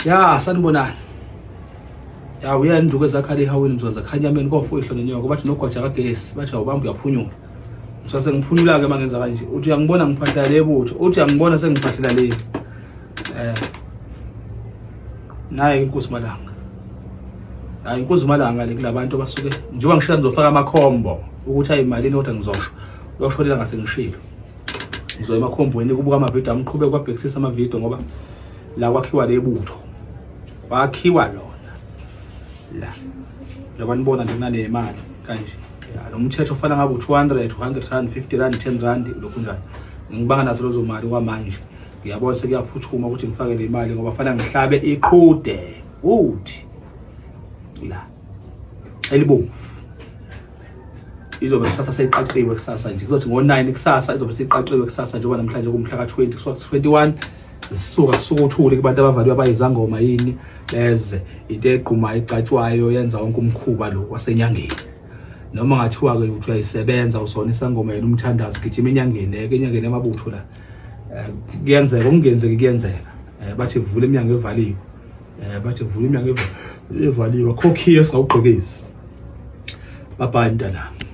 Ya, sanibonani. Ya, uya induku ezakhala ehawini mzonza khanyameni kofu ihlo nenyoko bathi nogwaja kagesi bathi awubamba uyaphunyula. Ngisase ngiphunyula ke mangenza kanje. Uthi uyangibona ngiphathela le butho. Uthi uyangibona sengiphathela le. Naye inkosi Malanga. Hayi inkosi Malanga le kulabantu abasuke njengoba ngishila ngizofaka amakhombo ukuthi ayimalini kodwa ngizosho. Uyosholela ngase ngishilo. Ngizoya emakhombweni kubuka amavidiyo amqhubeke kwabhekisisa amavidiyo ngoba la kwakhiwa le butho. Kwakhiwa lona la. Njengoba nibona nje kunale mali kanje. Ya, lo mthetho ufana ngabe u-200, 100 rand, 50 rand, 10 rand lokhu njalo. Ngibanga nazo lezo mali kwamanje. Ngiyabona sekuyaphuthuma ukuthi ngifake le mali ngoba fanele ngihlabe iqhude. Uthi la elibomvu izobe kusasa seyiqaqiwe kusasa nje kuzothi ngo-9 kusasa izobe seyiqaqiwe kusasa njengoba namhlanje kumhla ka-20 kusuka 21 zisuka kusuka uthuli kubantu abavaliwe abayizangoma yini beze into egqumayo egcatshwayo yenza wonke umkhuba lo wasenyangeni noma ngathiwa-ke uthi uyayisebenza usona isangoma yena umthandazi gijima enyangeni eke enyangeni yamabutho la kuyenzeka okungenzeki kuyenzeka bathi vula iminyango evaliwe bathi vula iminyango evaliwe khokhiye singawugqekezi. Bye bye mntanami.